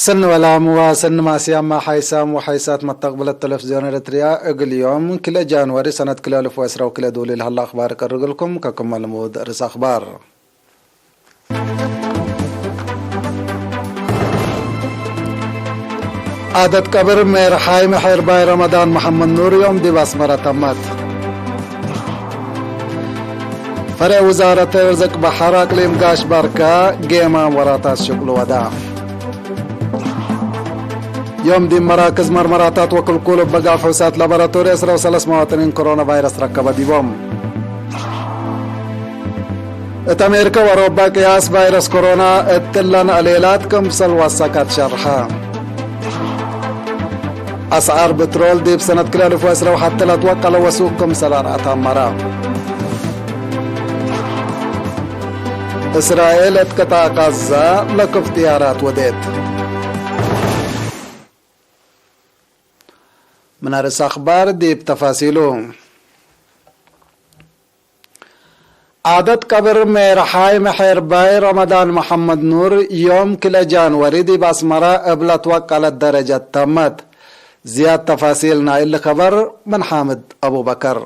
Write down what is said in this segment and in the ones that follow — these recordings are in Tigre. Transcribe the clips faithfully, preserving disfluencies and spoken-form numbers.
ሰኒ ወላም ወሰኒ ማስያማ ሓይሳም ወሓይሳት መተቅብለት ተለፍዝዮን ኤረትርያ፣ እግል ዮም ክልኤ ጃንዋሪ ሰነት ክልኤ አልፍ ወዕስራ ወክልኤ ዶል ለሀለ አክባር እቀርግልኩም። ከክመ ልሙድ ርእስ አክባር። ዓደት ቀብር ሜርሓይ ምሕርባይ ረመዳን መሐመድ ኑር ዮም ዲብ አስመረ ተመት። ፈሬዕ ውዛረት ርዝቅ በሐር አቅሊም ጋሽ ባርካ ጌማም ወራታት ሽቅሉ ወዳ። ዮም ዲብ መራክዝ መርመራታት ወክልኩል እበ ጋፍሑሳት ላቦራቶሪ ዕስራ ወሰለስ መዋጥኒን ኮሮና ቫይረስ ረከበ ዲቦም። እት አሜሪከ ወአውሮፓ ቅያስ ቫይረስ ኮሮና እትለን ዕሌላት ክምሰል ወሰከት ሸርሐ። አስዓር ብትሮል ዲብ ሰነት ክልኤ አልፍ ወዕስራ ወሐቴ ለትወቀለ ወሱቅ ክምሰል አርአት አመረ። እስራኤል እት ቅጣዕ ቃዛ ለክፍ ጥያራት ወዴት። ምን አርእስ አክባር ዲብ ተፋሲሉ። ዓደት ቀብር ሜርሓይ ምሕርባይ ረመዳን መሐመድ ኑር ዮም ክልኤ ጃንዋሪ ዲብ አስመረ እብ ለትወቀለት ደረጀት ተመት። ዝያድ ተፋሲል ናይ እሊ ከበር ምን ሓምድ አቡበከር።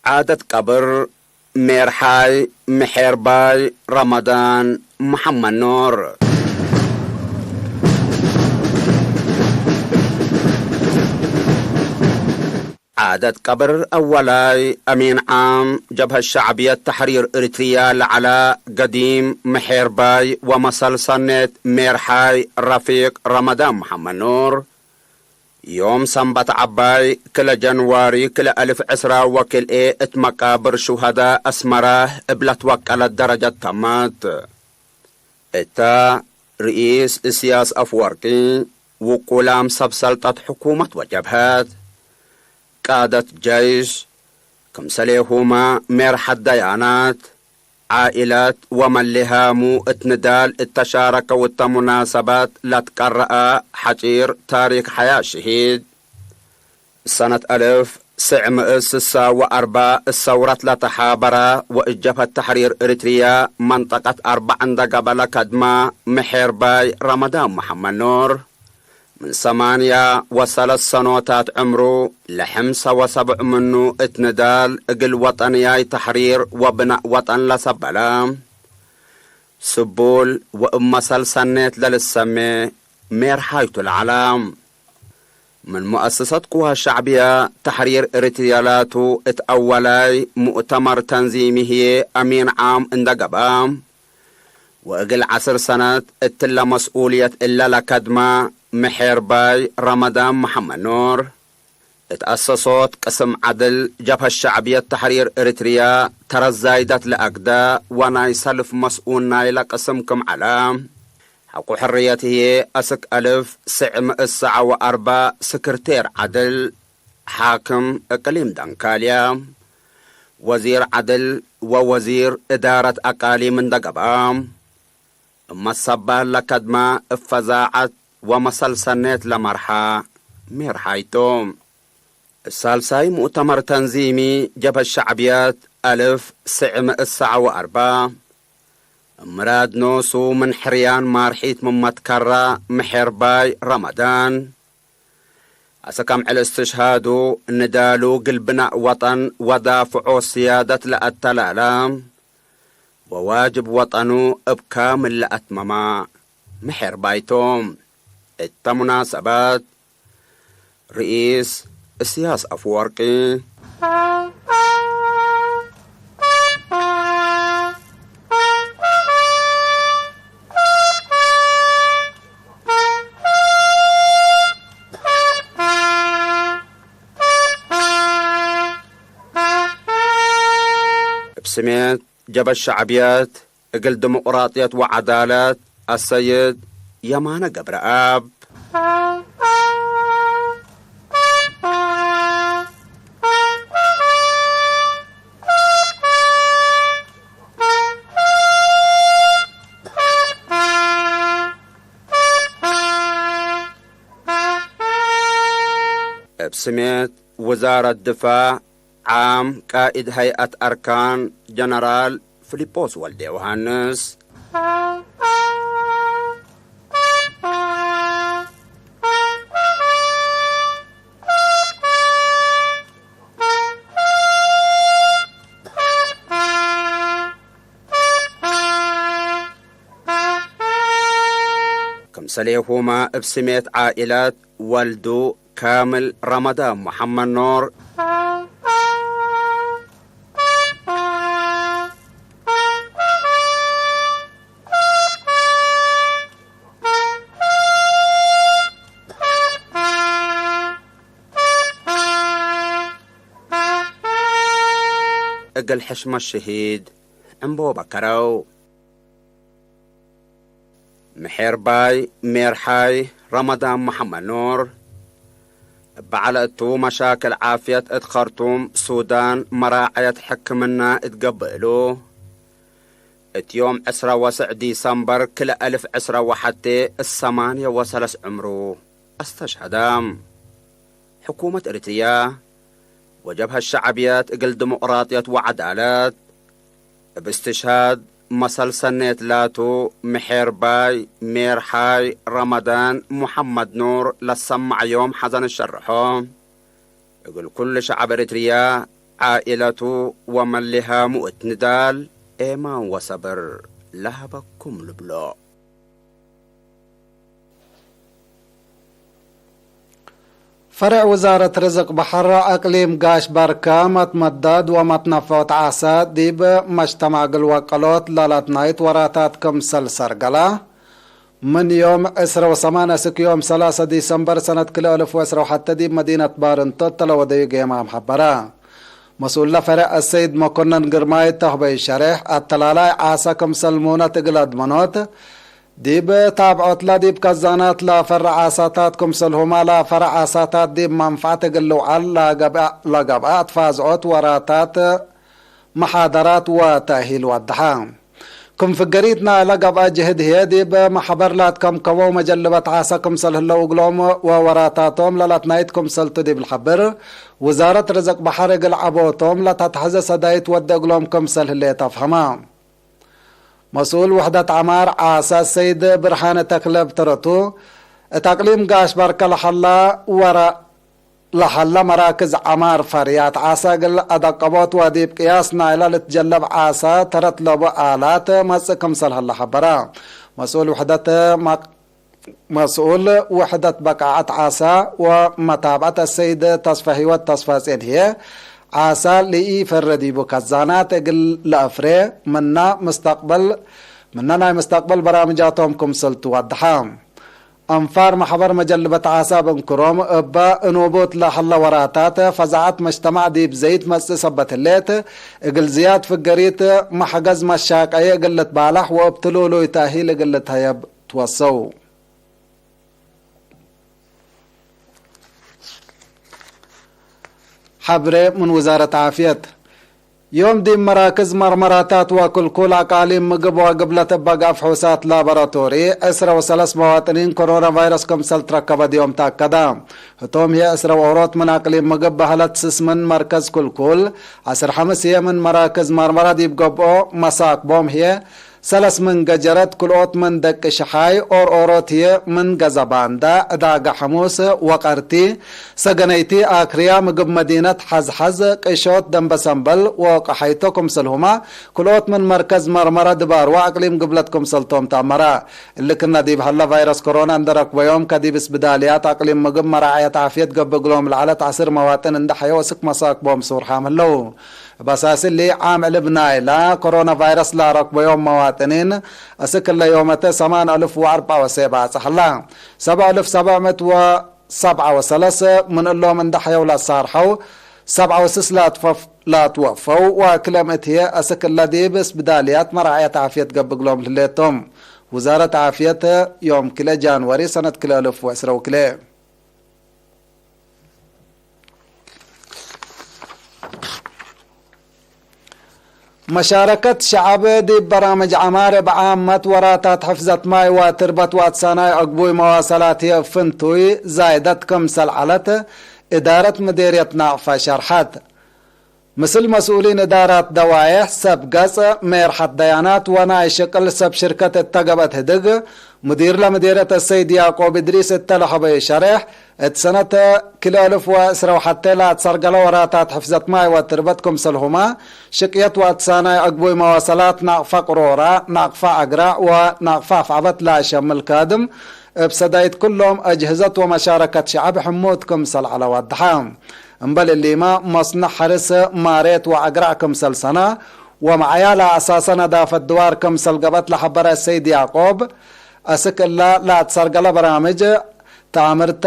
ዓደት ቀብር ሜርሓይ ምሕርባይ ረመዳን መሐመድ ኑር። ዓደት ቀብር አወላይ አሚን ዓም ጀብሀት ሸዕብየት ተሕሪር እሪትርያ ለዐለ ገዲም ምሕርባይ ወመሰል ሰኔት ሜርሓይ ረፊቅ ረመዳን መሐመድ ኑር፣ ዮም ሰንበት ዐባይ ክለ ጀንዋሪ ክለ አልፍ ዕስራ ወክልኤ እት መቃብር ሹሀዳ አስመረ እብ ለትወቀለት ደረጀት ተመት። እተ ርኢስ እስያስ አፍወርቂ፣ ውቁላም ሰብ ሰልጠት ሕኩመት ወጀብሀት፣ ቃደት ጀይሽ፣ ክምሰሌሁመ ሜርሐት ደያናት፣ ዓኢላት ወመሌሃሙ እት ንዳል እተሻረከው እተ ሙናሰባት ለትቀረአ ሐጪር ታሪክ ሐያት ሽሂድ፣ ሰነት አልፍ ስዕ ምእት ስሳ ወአርበዕ እት ሰውረት ለተሓበረ ወእት ጀብሀት ተሕሪር እሪትርየ መንጠቀት አርበዕ እንደ ገበ ለከድመ ምሕርባይ ረመዳን መሐመድ ኑር፣ ምን ሰማንያ ወሰለስ ሰኖታት ዕምሩ ለሐምሰ ወሰብዕ ምኑ እት ንዳል እግል ወጠንያይ ተሕሪር ወብናእ ወጠን ለሰበለ ስቡል ወእብ መሰል ሰኔት ለልሰሜ ሜርሓይቱ ለዐለ። ምን ሙአሰሰት ቅዋት ሸዕብየ ተሕሪር እሪትርየ ላቱ እት አወላይ ሙእተመር ተንዚሚ ህዬ አሚን ዓም እንደ ገብአ፣ ወእግል ዐስር ሰነት እትለ መስኡልየት እለ ለከድመ ምሕርባይ ረመዳን መሐመድ ኑር፣ እት አሰሶት ቅስም ዐድል ጀብሀት ሸዕብየት ተሕሪር እሪትርየ ተረት ዛይደት ለአግደ ወናይ ሰልፍ መስኡል ናይለ ቅስም ክም ዐለ፣ ሐቆ ሕርየት ህዬ አስክ አልፍ ስዕ ምእት ሰዐ ወአርበዕ ስክርቴር ዐድል፣ ሓክም እቅሊም ደንካልየ፣ ወዚር ዐድል ወወዚር እዳረት አቃሊም እንደ ገብአ፣ እብ መሰባል ለከድመ እብ ፈዛዐት ወመሰል ሰኔት ለመርሐ ሜርሓይ ቱ። ሳልሳይ ሙእተመር ተንዚሚ ጀብሀት ሸዕብየት አልፍ ስዕ ምእት ሰዐ ወአርበዕ፣ ምራድ ኖሱ ምን ሕርያን ማርሒት ምመትከረ ምሕርባይ ረመዳን፣ አሰክ አምዕል እስትሽሃዱ ንዳሉ እግል ብናእ ወጠን ወዳፍዖ ስያደት ለአተላለ፣ ወዋጅብ ወጠኑ እብ ካምል ለአትመመ ምሕርባይ ቱ። እተ ሙናሰበት፣ ርኢስ እስያስ አፍወርቂ፣ እብ ስሜት ጀበ ሸዕብየት እግል ዲሞቅራጥየት ወዐዳለት አሰይድ የማነ ገብረአብ። እብ ስሜት ውዛረት ድፋዕ ዓም፣ ቃኢድ ሀይአት አርካን ጀነራል ፊልጶስ ወልደ ዮሐንስ። ክምሰሌሁመ እብ ስሜት ዓኢለት ወልዱ ካምል ረመዳን መሐመድ ኖር። እግል ሕሽመት ሽሂድ ዕንቦ በከረው። ምሔርባይ ሜርሓይ ረመዳን መሐመድ ኑር፣ እበ ዐለ እቱ መሻክል ዓፍየት እት ከርቱም ሱዳን መራዐየት ሕክምና እት ገብእ እሉ፣ እት ዮም ዕስረ ወስዕ ዲሰምበር ክልኤ እልፍ ዕስረ ወሐቴ እት ሰማንየ ወሰለስ ዕምሩ አስተሽሀደ። ሕኩመት ኤሪትርያ ወጀብሀት ሸዕብየት እግል ዲሞቅራጥየት ወዐዳለት፣ እብ እስትሽሃድ መሰል ሰኔት ላቱ፣ ምሔርባይ ሜርሓይ ረመዳን ሙሐመድ ኑር ለሰመዐ ዮም ሐዘን እሸርሖ። እግል ኩሉ ሸዐብ ኤሪትርያ፣ ዓኢለቱ ወመሊሃሙ እት ንዳል ኤማን ወሰብር ለሀበኩም ልብሎ። ፈሬዕ ውዛረት ርዝቅ በሐር አቅሊም ጋሽ ባርከ መትመዳድ ወመትነፈዖት ዓሰ ዲብ መጅተማዕ እግል ወቀሎት ለለትናይት ወራታት ክምሰል ሰርገላ፣ ምን ዮም ዕስረ ወሰማንየ እስክ ዮም ሰላሰ ዲሰምበር ሰነት ክልኤ እልፍ ወዕስረ ወሐቴ ዲብ መዲነት ባርንቶ እተ ለወደዩ ጌማም ሐበረ። መስኡል ለፈሬዕ አሰይድ መኮነን ግርማይ ተክበይ ሸሬሕ፣ አተላላይ ዓሰ ክምሰል ሙነት እግል አድመኖት፣ ዲብ ታብዖት ለዲብ ከዛናት ለፈረ ዓሳታት ክምሰልሁመ ለፈረ ዓሳታት ዲብ መንፈዐት እግል ልውዓል ለገብአ፣ ለገብአ አትፋዝዖት ወራታት፣ መሓደራት ወተእሂል ወደሐ። ክም ፍገሪት ናይለ ገብአ ጅህድ ህዬ ዲብ መሕበር ላትከምከመው መጀልበት ዓሰ ክምሰል ህለው እግሎም ወወራታቶም ለለትናይት ክምሰልቱ ዲብ ልሐብር፣ ውዛረት ርዝቅ በሐር እግል ዐቦቶም ለተትሐዘ ሰዳይት ወደ እግሎም ክምሰል ህሌት አፍሀመ። መስኡል ውሕደት ዐማር ዓሰ ሰይድ ብርሃነ ተክለ እብ ተረቱ፣ እት አቅሊም ጋሽ ባርከ ለሐላ ወረ-፣ ለሐለ መራክዝ ዐማር ፈርያት ዓሰ እግል አደቀቦት ወዲብ ቅያስ ናይለ ልትጀለብ ዓሰ ተረት ለቡ አላት መጽእ ክምሰል ሀለ ሐበረ። መስኡል ውሕደት መቅ-፣ መስኡል ውሕደት በቃዐት ዓሰ ወመታብዐት አሰይድ ተስፈ ህይወት ተስፋጼን ህዬ፣ ዓሰ ለኢፈረ ዲቡ ከዛናት እግል ለአፍሬ፣ ምነ ምስተቅበል፣ ምነ ናይ ምስተቅበል በራምጃቶም ክምሰል ትወድሐ። አንፋር መሕበር መጀልበት ዓሰ እብ እንክሮም፣ እበ እኑቡት ለሀለ ወራታት ፈዛዐት መጅተማዕ ዲብ ዘይት መጽእ ሰበት ህሌት፣ እግል ዝያድ ፍገሪት መሕገዝ መሻቀየ እግል ልትባላሕ ወእብ ትሉሉይ ተእሂል እግል ልትሀየብ ትወሰው። ሐብሬ ምን ውዛረት ዓፍየት። ዮም ዲብ መራክዝ መርመራታት ወክልኩል አቃሊም ምግብ ወግብለት እበ ገአፍ ሕውሳት ላቦራቶሪ፣ ዕስረ ወሰለስ መዋጥኒን ኮሮና ቫይረስ ክምሰል ትረከበ ዮም ተአከደ። ህቶም ህዬ ዕስረ ወኦሮት ምን አቅሊም ምግብ በህለት ስስ ምን መርከዝ ክልኩል፣ ዐስር ሐምስ ህዬ ምን መራክዝ መርመራ ዲብ ገብኦ፣ መሳክቦም ህዬ ሰለስ ምን ገጀረት፣ ክልኦት ምን ደቂ ሸሓይ፣ ኦርኦሮት ህዬ ምን ገዘባንዳ፣ ዕዳጋ ሐሙስ፣ ወቀርቲ፣ ሰገነይቲ፣ አክርያ፣ ምግብ መዲነት ሐዝሐዝ፣ ቅሾት፣ ደንበሰንበል ወቀሓይቶ ክምሰልሁመ፣ ክልኦት ምን መርከዝ መርመረ ድባርወ አቅሊም ግብለት ክምሰልቶም ተአመረ። እሊ ክእነ ዲብ ሀለ ቫይረስ ኮሮና እንዴ ረክበዮም፣ ከዲብ እስብዳልያት አቅሊም ምግብ መራዐየት ዓፍየት ገብእ እግሎም ለዐለት ዐስር መዋጥን እንዴ ሐየው እስክ መሳክቦም ሱርሓም ህለው። እብ አሳስ እሊ፣ ዓም ዕልብ ናይለ ኮሮና ቫይረስ ለረክበዮም መዋጥኒን፣ እስክ እለ ዮመተ ሰማን አልፍ ወአርበዕ ወሴ ባጽሕ ህላ። ሰብዕ አልፍ ሰብዕ ምእት ወሰብዓ ወሰለስ ምን እሎም እንዴ ሐየው ለሳርሐው፣ ሰብዓ ወስስ ላትፈፍ-፣ ላትወፈው ወክለ ምእት ህዬ እስክ እለ ዲብ እስብዳልያት መራዐየት ዓፍየት ገብእ እግሎም ህሌቶም። ውዛረት ዓፍየት ዮም ክልኤ ጃንዋሪ ሰነት ክልኤ አልፍ ወዕስረ ወክልኤ። መሻረከት ሸዐብ ዲብ በራምጅ ዐማር እብ ዓመት ወራታት ሕፍዘት ማይ ወትርበት ወአትሳናይ አግቡይ መዋሰላት ህዬ ፍንቱይ ዛይደት ክምሰል ዐለት እዳረት ምዴርየት ናቅፋ ሸርሐት። ምስል መስኡሊን እዳራት ደዋዬሕ፣ ሰብ ገጽ፣ ሜርሐት ደያናት ወናይ ሽቅል ሰብ ሽርከት እተ ገብአት ህድግ፣ ሙዲር ለምዴርየት አሰይድ ያቆብ እድሪስ እተ ለሀበዩ ሸሬሕ፣ እት ሰነት ክልኤ እልፍ ወዕስረ ወሐቴ ለአትሰርገለ ወራታት ሕፍዘት ማይ ወትርበት ክምሰልሁመ፣ ሽቅየት ወአትሳናይ አግቡይ መዋሰላት፣ ናቅፋ ቅሮራ፣ ናቅፋ አግራዕ ወናቅፋ አፍዐበት ለአሸምል ካድም፣ እብ ሰዳይት ክሎም አጅህዘት ወመሻረከት ሸዐብ ሕሙት ክምሰል ዐለ ወድሐ። እምበል እሊመ፣ መስነዕ ሐርስ ማሬት ወአግራዕ ክምሰል ሰነ ወመዐያ ለአሳሰ ነዳፈት ድዋር ክምሰል ገብአት ለሐበረ ሰይድ ያቆብ፣ አስክ እለ ለአትሰርገለ በራምጅ ተአምርተ፣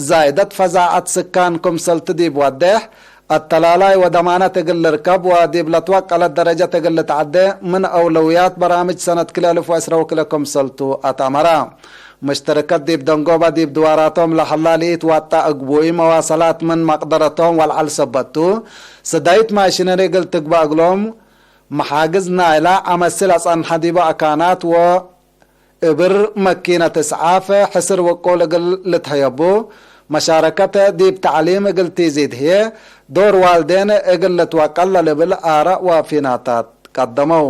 ዛይደት ፈዛዐት ስካን ክምሰልቱ ዲብ ወዴሕ፣ አተላላይ ወደማነት እግል ልርከብ ወዲብ ለትወቀለት ደረጀት እግል ልትዐዴ ምን አውለውያት በራምጅ ሰነት ክልኤ እልፍ ወዕስረ ወክልኤ ክምሰልቱ አትአመረ። መሽተረከት ዲብ ደንጎበ ዲብ ድዋራቶም ለሀላ ለኢትዋጣ እግቡይ መዋሰላት ምን መቅደረቶም ወለዐል ሰበት ቱ፣ ሰዳይት ማሽነሪ እግል ትግበእ እግሎም፣ መሓግዝ ናይላ አመስል አጸንሐ ዲበ አካናት ወእብር መኪነት እስዓፍ ሕስር ውቁል እግል ልትሀየቡ፣ መሻረከት ዲብ ተዕሊም እግል ቲዚድ ህዬ፣ ዶር ዋልዴን እግል ልትወቀል ለልብል አራእ ወፊናታት ቀደመው።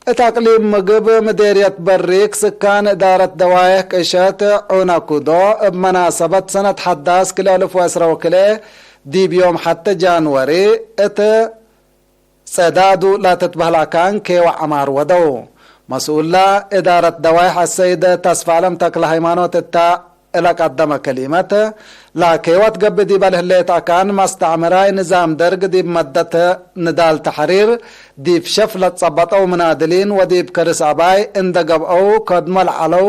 እት አቅሊም ምግብ ምዴርየት በሪክ ስካን እዳረት ደዋይሕ ቅሸት ዑነኩዶ እብ መናሰበት ሰነት ሐዳስ ክልኤ እልፍ ወዕስረ ወክልኤ ዲብ ዮም ሐቴ ጃንወሪ እት ጸዳዱ ለትትበህል አካን ኬወ ዐማር ወደው። መስኡላ እዳረት ደዋይሕ አሰይድ ተስፋለም ተክለ ሃይማኖት እተ እለ ቀደመ ከሊመት፣ ለኬወት ገብእ ዲበ ለህሌት አካን መስተዕምራይ ንዛም ደርግ ዲብ መደት ንዳል ተሕሪር ዲብ ሸፍ ለትጸበጠው ምናድሊን ወዲብ ከርስ አባይ እንደ ገብአው ከድሞ ለዐለው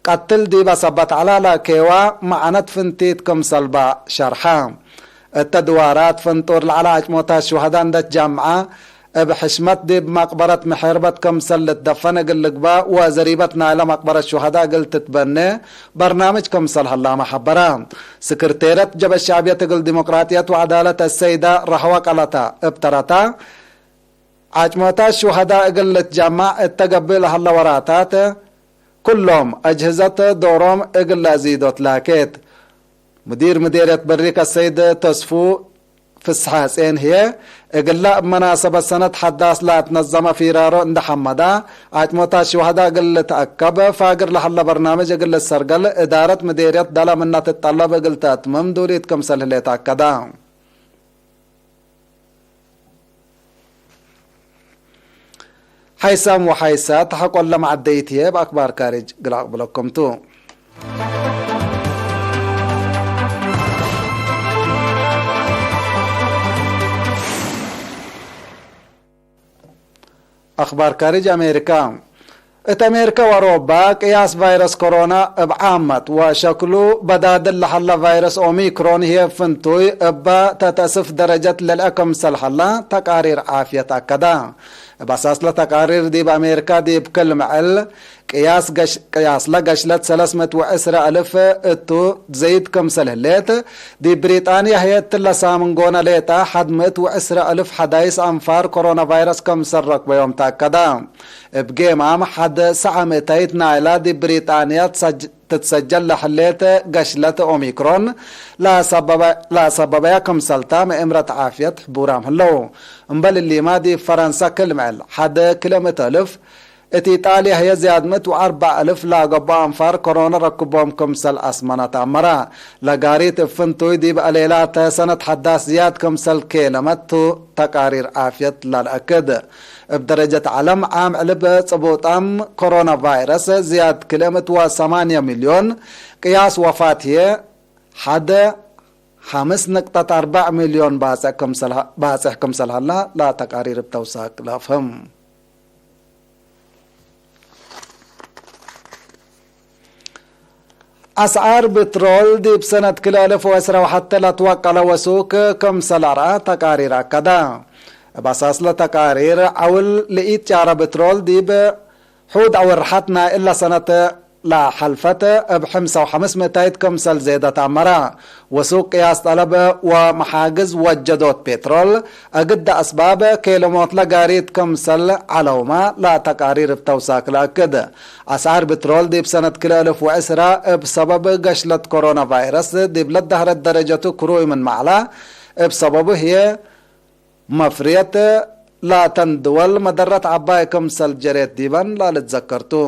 ቀትል ዲበ ሰበት ዐለ ለኬዋ መዐነት ፍንቲት ክምሰል በ ሸርሐ። እተ ድዋራት ፍንጡር ለዐለ አጭሞታት ሹሀዳ እንደ ትጃምዐ፣ እብ ሕሽመት ዲብ መቅበረት ምሕርበት ክምሰል ልትደፈን እግል ልግበእ ወዘሪበት ናይለ መቅበረት ሹሀዳ እግል ትትበኔ በርናምጅ ክምሰል ሀላመ ሐበረ። ስክርቴርየት ጀብሀት ሸዕብየት እግል ዲሞቅራጥየት ወዐዳለት አሰይደ ረህወ ቀለተ እብ ተረታ፣ አጭሞታት ሹሀዳ እግል ልትጃማዕ እተ ገብእ ለሀለ ወራታት፣ ክሎም አጅህዘት ዶሮም እግል ለአዚዶት ላኬት። ሙዲር ምዴርየት በሪክ አሰይድ ተስፉ ፍስሐ ጼን ህዬ፣ እግለ እብ መናሰበት ሰነት ሐዳስ ለአትነዘመ ፊራሮ እንደ ሐመዳ፣ አጭሞታት ሽወሀዳ እግል ልትአከብ፣ ፋግር ለሀለ በርናምጅ እግል ልትሰርገል፣ እዳረት ምዴርየት ደለ ምነ ትጠለብ እግል ተአትምም ዱሊት ክምሰል ህሌት አከደ። ሐይሳም ወሐይሳት ሐቆለ መዐደይት ህዬ እብ አክባር ካርጅ እግል አቅብለኩም ቱ። አክባር ካርጅ አሜሪካ። እት አሜሪካ ወአውሮፓ ቅያስ ቫይረስ ኮሮና እብ ዓመት ወሸክሉ በዳድል ለሀለ ቫይረስ ኦሚክሮን ህዬ ፍንቱይ እበ ተተአስፍ ደረጀት ለልአ ክምሰል ሀላ ተቃሪር ዓፍየት አከዳ። እብ አሳስለ ተቃሪር ዲብ አሜሪካ ዲብ ክል ምዕል ቅያስ ገሽ-፣ ቅያስለ ገሽለት ሰለስ ምእት ወዕስረ አልፍ እቱ ዘይድ ክምሰል ህሌት፣ ዲብ ብሪጣንያ ህዬ እትለ ሳምን ጎነ ሌጠ ሐድ ምእት ወዕስረ አልፍ ሐዳይስ አንፋር ኮሮና ቫይረስ ክምሰል ረክበዮም ተአከደ። እብ ጌማም ሐድ ሰዐ ምእተይት ናይላ ዲብ ብሪጣንያ ትሰጅ-፣ ትትሰጀል ለህሌት ገሽለት ኦሚክሮን ለሰበበ-፣ ለሰበበያ ክምሰልታ መእምረት ዓፍየት ሕቡራም ህለው። እምበል እሊመ ዲብ ፈረንሳ ክል ምዕል ሐድ ክልኤ ምእት አልፍ፣ እት ኢጣልያ ህዬ ዝያድ ምእት ወአርበዕ አልፍ ለአገብኦ አንፋር ኮሮና ረክቦም ክምሰል አስመነ ተአመረ። ለጋሪት እብ ፍንቱይ ዲብ አሌላት ሰነት ሐዳስ ዝያድ ክምሰል ኬለመት ቱ ተቃሪር ዓፍየት ለልአክድ። እብ ደረጀት ዐለም ዓም ዕልብ ጽቡጣም ኮሮና ቫይረስ ዝያድ ክልኤ ምእት ወሰማንየ ሚልዮን ቅያስ ወፋት ህዬ ሐደ ሐምስ ንቅጠት አርበዕ ሚልዮን ባጽዕ ክምሰል ሀ-፣ ባጽሕ ክምሰል ሀላ ለተቃሪር እብ ተውሳክ ለአፍህም። አስዓር ብትሮል ዲብ ሰነት ክልኤ አልፍ ወዕስረ ወሐቴ ለትወቀለ ወሱክ ክምሰል አርአ ተቃሪር አከደ። እብ አሳስለ ተቃሪር፣ ዐውል ለኢትጫረ ብትሮል ዲብ ሑድ አወርሐት ናይ እለ ሰነት ለሐልፈት እብ ሕምሳ ወሐምስ ምእታይት ክምሰል ዜደት አመረ። ወሱቅ ቅያስ ጠለብ ወመሓግዝ ወጀዶት ፔትሮል፣ እግድ አስባብ ኬለሞትለ ጋሪት ክምሰል ዐለውመ ለተቃሪር እብ ተውሳክ ለአክድ። አስዓር ብትሮል ዲብ ሰነት ክልኤ አልፍ ወዕስራ እብ ሰበብ ገሽለት ኮሮና ቫይረስ ዲብ ለዳህረት ደረጀቱ ክሩይ ምን መዕላ፣ እብ ሰበቡ ህዬ መፍርየት ላተን ድወል መደረት ዐባይ ክምሰል ጀሬት ዲበን ለልትዘከር ቱ።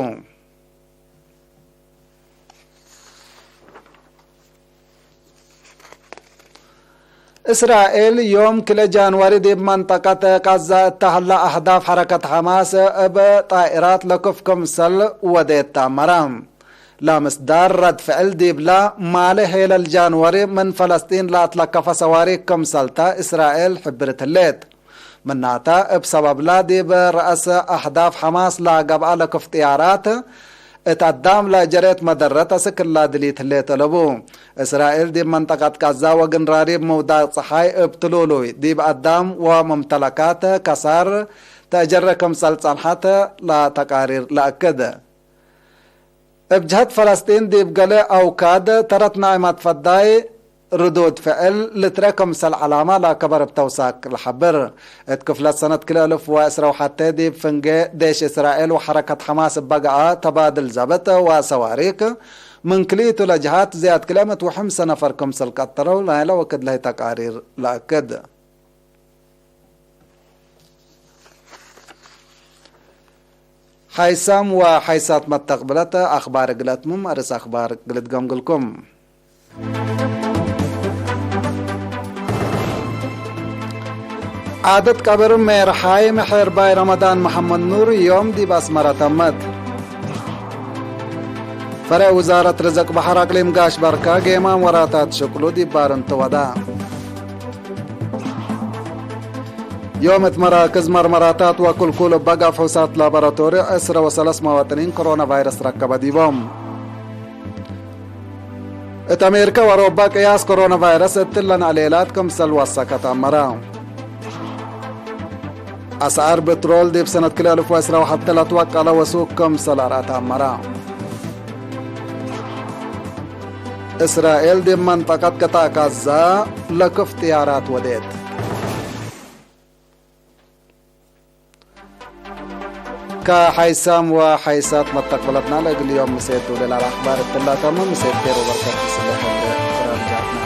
እስራኤል ዮም ክልኤ ጃንዋሪ ዲብ መንጠቀት ቃዛ እተ ሀለ አህዳፍ ሐረከት ሐማስ እብ ጣኢራት ለክፍ ክምሰል ወዴት ተአመረ። ለምስዳር ረድ ፍዕል ዲብላ፣ ማሌ ሔለል ጃንዋሪ ምን ፈለስጢን ለአትለከፈ ሰዋሪክ ክምሰልተ እስራኤል ሕብርት ህሌት። ምናተ፣ እብ ሰበብላ ዲብ ረአስ አህዳፍ ሐማስ ለገብአ ለክፍ ጥያራት፣ እት አዳም ለጀሬት መደረት አስክ እላ ድሊት ህሌት አለቡ። እስራኤል ዲብ መንጠቀት ቃዛ ወግንራሪብ ምውዳቅ ጸሓይ እብ ትሉሉይ፣ ዲብ አዳም ወመምተለካት ከሳር ተአጀረ ክምሰል ጸንሐት ለተቃሪር ለአክድ። እብ ጀሀት ፈለስጢን ዲብ ገሌ አውካድ ተረት ናይ መትፈዳይ ርዱድ ፍዕል ልትረ ክምሰል ዐላመ ለከበር እብ ተውሳክ ለሐብር። እት ክፍለት ሰነት ክልኤ አልፍ ወዕስራ ወሐቴ ዲብ ፍንጌ ዴሽ እስራኤል ወሐረከት ሐማስ እበ ገአ ተባድል ዘብጥ ወሰዋሪክ ምን ክልኢቱ ለጀሀት ዝያድ ክልኤ ምእት ወሐምሰ ነፈር ክምሰል ቀተለው ናይለ ወክድ ለህይ ተቃሪር ለአክድ። ሓይሳም ወሓይሳት መተቅብለት አክባር እግል አትምም፣ አርስ አክባር እግል እትገምግልኩም። ዓደት ቀብር ሜርሓይ ምሕርባይ ረመዳን መሐመድ ኑር ዮም ዲብ አስመረ ተመት። ፈሬዕ ውዛረት ርዝቅ በሐር አቅሊም ጋሽ በርካ ጌማም ወራታት ሽቅሉ ዲብ ባርንት ወዳ። ዮም እት መራክዝ መርመራታት ወክልኩል እበ ገብሑሳት ላቦራቶሪ ዕስረ ወሰለስ መዋጥኒን ኮሮና ቫይረስ ረከበ ዲቦም። እት አሜሪከ ወአውሮፓ ቅያስ ኮሮና ቫይረስ እትለን አሌላት ክምሰል ወሰከት አመረ። አስዓር ብትሮል ዲብ ሰነት ክልኤ አልፍ ወዕስራ ወሐቴ ለትወቀለ ወሱቅ ክምሰል አርአ ተአመረ። እስራኤል ዲብ መንጠቀት ቅጣዕ ጋዛ ለክፍ ጥያራት ወዴት። ከሓይሳም ወሓይሳት መተቅበለትና ለእግል ዮም ምሴት ቱ ሌላ ለአክባር እትላ ተምም። ምሴት ኬር ወበርከት ምስለ ገብረ ፍራን ጃትና